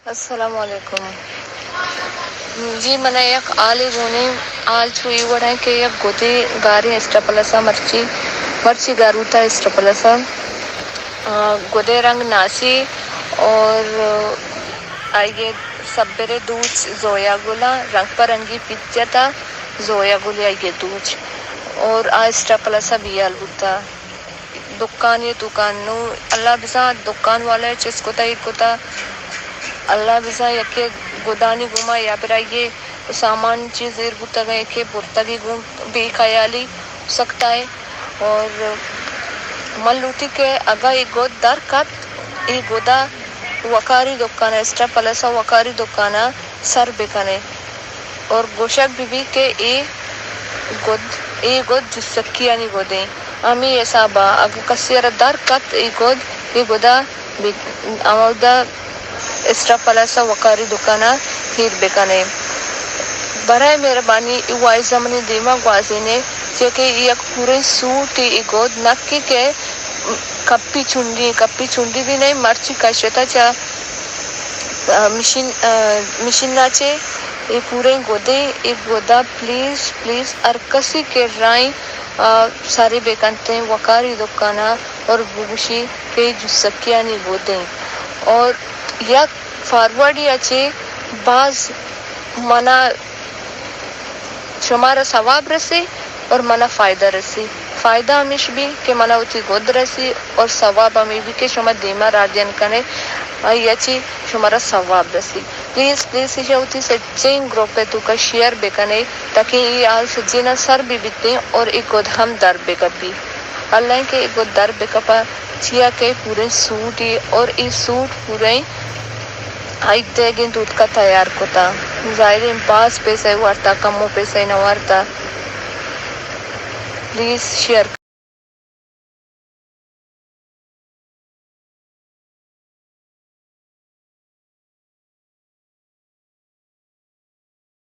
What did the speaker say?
السلام علیکم۔ جی، من ءَ یک حالے گون ایں، حال چو اے وڑ ایں کہ یک گدے گاریں اسٹاپلس ءَ مرچی، مرچی گاروتا اسٹاپلس ءَ، آ، گدے رنگ ناسی اور آئی ءِ سبرے دوچ زویا گلا، رنگ پہ رنگی پیت جتا زویا گلی آئی ءِ دوچ، اور آ اسٹاپلس ءَ بیال بوتا۔ دکانی توکا نوں اللہ بزاں دکان والا چست کتا، ایر کتا۔ اللہ بزاں یکے گدانی گوما یا پھر آئی ءِ سامان چیز ایر بوتگ، یکے برتگی گوں بے خیالی ہو سکتا ہے۔ اور من لوٹی کہ اگاں اے گد در کپت، اے گدا وقاری دکان ءَ، اسٹاپلس ءَ وقاری دکان ءَ سر بکنے اور گوشگ بہ بیت کہ اے گد، اے گد جسکیانی گد ایں۔ ہمے حساب ءَ اگاں کسے ءَ را در کپت اے گد، اے گدا بہ، ہمودا اسٹاپلس ءَ وقاری دکان ءَ ایر بکنے۔ برائے مہربانی اے وائس ءَ منی دیما گوازینے، چیا کہ اے یک پوریں سوٹے، اے گد نکے کہ کپی چنڈی، کپی چنڈی بھی نہیں، مرچی کشتا چا، آ، مشین، آ، مشین ءَ چے اے پوریں گدے، اے گدا پلیز، پلیز ہر کسی کہ رائیں، آ، ساری بکنتیں وقاری دکان ءَ اور بگوشی کہ اے جسکیانی گدیں۔ اور یک فارورڈی ءَ چے باز منا شمارا ثواب رسی اور منا فائدہ رسی۔ فائدہ ہمیش بی کہ منا وتی گد رسی اور ثواب ہمے بی کہ شما دیما راہ جن کنے، آئی ءَ چی شمارا ثواب رسی۔ پلیز، پلیز ایشاں وتی سجیں گروپ ءِ توکا شیئر بکنے تاکہ اے حال سجینا سر بہ بیتیں اور اے گد ہم در بکپی۔ اللہ کہ اے گد در بکپا، چیا کہ پوریں سوٹے اور اے سوٹ پوریں آئی دیگیں دوتکا تیار کتا۔ ظاہریں باز پیسہ وارتا، کمو پیسہ نہ وارتا۔ Please share